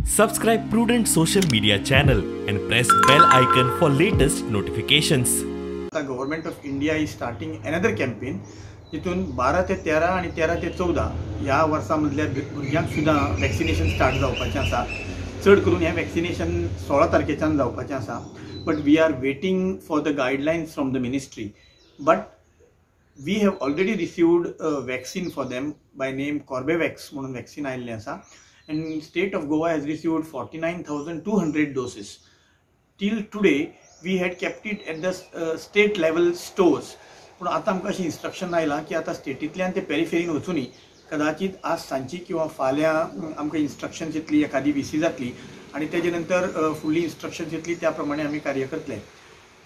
Subscribe Prudent Social Media channel and press bell icon for latest notifications. आता Government of India is starting another campaign जितून 12 ते 13 आणि 13 ते 14 ह्या वर्सां मदल्या भुरग्यांक सुद्दां वॅक्सिनेशन स्टार्ट जावपाचें आसा. चड करून हें वॅक्सिनेशन 16 तारखेच्यान जावपाचें आसा, but we are waiting for the guidelines from the ministry. But we have already received a vaccine for them by name Corbevax म्हणून वॅक्सिन आयिल्लें आसा, and state of Goa has received 49,200 doses. Till today we had kept it at the state level stores, पूण आतां आमकां अशें instruction आयलां की आतां स्टेटींतल्यान ते पेरिफेरीन वचुनी. कदाचित आज सांजची किंवा फाल्यां आमकां इन्स्ट्रक्शन्स येतली, एखादी व्ही सी जातली आनी तेजे नंतर फुडली इन्स्ट्रक्शन्स येतली, त्या प्रमाणे आमी कार्य करतले.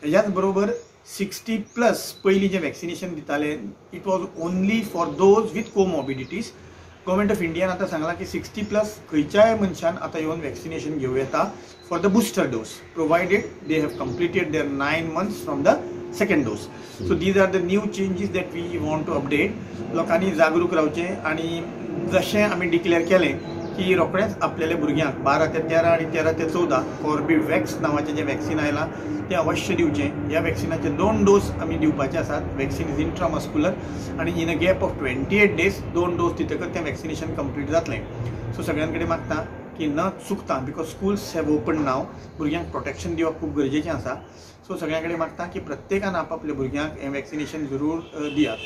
तेज्याच बरोबर 60+ पयलीं जें वॅक्सिनेशन दिताले, it was only for those with comorbidities. Government of इंडियान आतां सांगलां की 60+ खंयच्याय मनशान आतां येवन वॅक्सिनेशन घेवं येता for the booster dose, provided they have completed their 9 months from the second dose. So these are the new changes that we want to update. लोकांनी जागरूक रावचें आनी जशें आमी डिक्लेअर केलें की रोखडेंच आपल्याल्या भुरग्यांक 12 ते 13 आनी 13 ते 14 कॉर्बीवॅक्स नांवाचें जें वॅक्सिन आयलां तें अवश्य दिवचें. ह्या वॅक्सिनाचे दोन डोस आमी दिवपाचे आसात. Vaccine is intramuscular आनी in a gap of 28 days दोन डोस दितकच तें वॅक्सिनेशन कंप्लीट जातलें. सो सगळ्यां कडेन मागता की न चुकता, because schools have open now, भुरग्यांक प्रोटेक्शन दिवप खूब गरजेचें आसा. सो सगळ्यां कडेन मागता की प्रत्येकान आपापल्या भुरग्यांक हें वॅक्सिनेशन जरूर दियात.